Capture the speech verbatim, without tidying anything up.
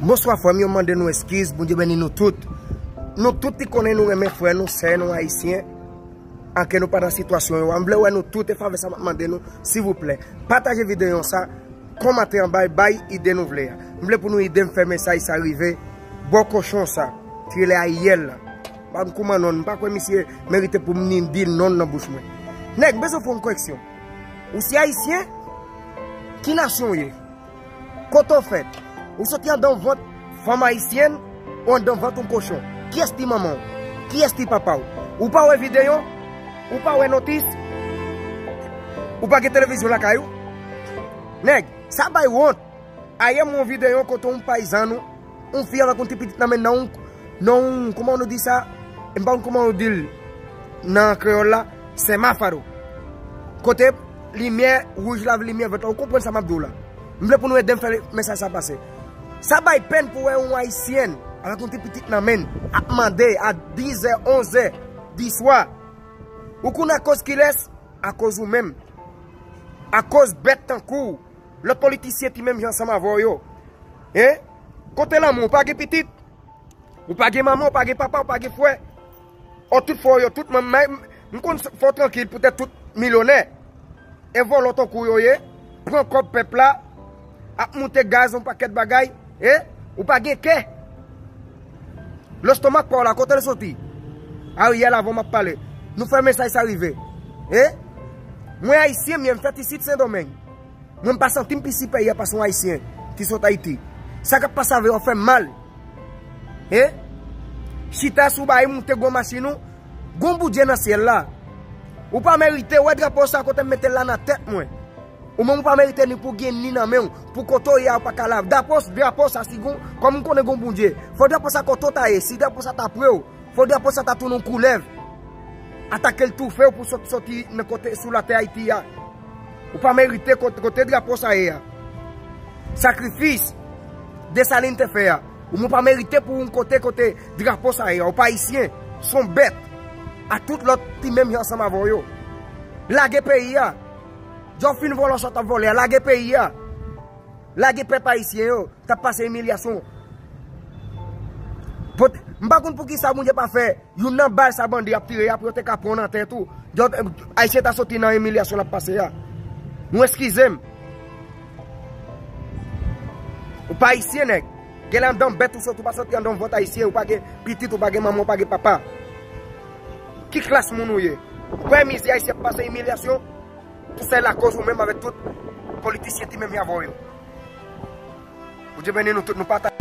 Bonswa frè m yo, mande nou eskiz, Bondye beni nou tout. Nou tout ki konnen nou renmen frè nou, sè nou ayisyen, anke nou pa nan sitiyasyon yo a. M vle wè nou tout, e favè sa m ap mande nou, silvouplè. Pataje videyo sa, kòmante anba, bay ide nou vle a. M vle pou nou ede m fè mesaj sa rive bò kochon sa, ki rele Ariel la. M pa konn kouman non, m pa kwè misye merite pou m ni di non nan bouch mwen. Nèg, bezwen fè yon koreksyon. Ou se ayisyen? Ki nasyon w ye? Kote w fèt? Ou soti anndan vant fanm ayisyèn ou anndan vant yon kochon? Kiyès ti manman w? Kiyès ti papa w? Ou pa wè videyo? Ou pa wè notis? Ou pa gen televizyon lakay ou? Nèg, sa bay wont. Ayè m wè yon videyo kote yon payizan nou, yon fi avèk yon ti pitit nan men nan yon, nan yon, kòman nou di sa? M pa konn kòman yo di l nan kreyòl la, se mafado. Kote limyè wouj la, limyè vèt la, ou konprann sa m ap di w la. M vle pou nou ede m fè mesaj sa pase. Sa bay pèn pou wè yon ayisyèn avèk yon ti pitit nan men n ap mande a dis è, onz è di swa. Ou konn akoz kilès? Akoz ou menm. Akoz bèt tankou w. Lòt politisyen ti menm jan ansanm avè w yo. Hein? Kote lanmou? Ou pa gen pitit? Ou pa gen manman, ou pa gen papa, ou pa gen frè? Ò, tout frè w yo, tout manman, m konn fè w trankil poutèt tout milyonè. E vòlò tankou w yo ye, pran kòb pèp la, ap moute gaz, yon pakèt bagay, e ou pa gen kè. Lestomak pa w la, kote l soti? Ariel, avan m ap pale. Nou fè mesaj sa rive. E? Mwen ayisyen m ye, m fèt isit Sendomeng. Mwen m pa santi m pi siperyè pase yon ayisyen ki sot Ayiti. Sa k ap pase avè w fè m mal. E? Chita sou bagay, moute gwo machin ou, gon Bondye nan syèl la. Ou pa merite, wè drapo sa kote m mete l la nan tèt mwen. Ou menm ou pa merite ni pou gen ni nan men w, pou kote w ye a ou pa ka la. Drapo, drapo sa si gon, kòm m konnen gon Bondye, fò drapo sa kote w ta ye, si drapo sa ta pre w, fò drapo sa ta tounen yon koulèv. Atake l toufe w pou sot, soti nan kote sou latè Ayiti a. Ou pa merite kote, kote drapo sa ye a. Sakrifis Desalin te fè a. Ou menm ou pa merite pou yon kote, kote drapo sa ye a. Ou pa ayisyen, se yon bèt. A tout lòt ti menm jan ansanm avè w yo. Lage peyi a. Jan w fin vòlò sa w t ap vòlè a, lage peyi a. Lage pèp ayisyen yo, t ap pase imilyasyon. Pot-, m pa konn poukisa Bondye pa fè youn nan bal sa bandi ap tire a pou yo te ka pran nan tèt ou. Jan w, ayisyen ta soti nan imilyasyon l ap pase a. Nou eskize m. Ou pa ayisyen, nèg. Gen anndan bèt ou soti, ou pa soti anndan vant ayisyen, ou pa gen pitit, ou pa gen manman, ou pa gen papa. Ki klas moun ou ye? Ou kwè mizè ayisyen ap pase imilyasyon? Tou sa lakoz ou menm avèk tout politisyen ti menm jan avè w yo. Bondye beni nou tout, nou pataje.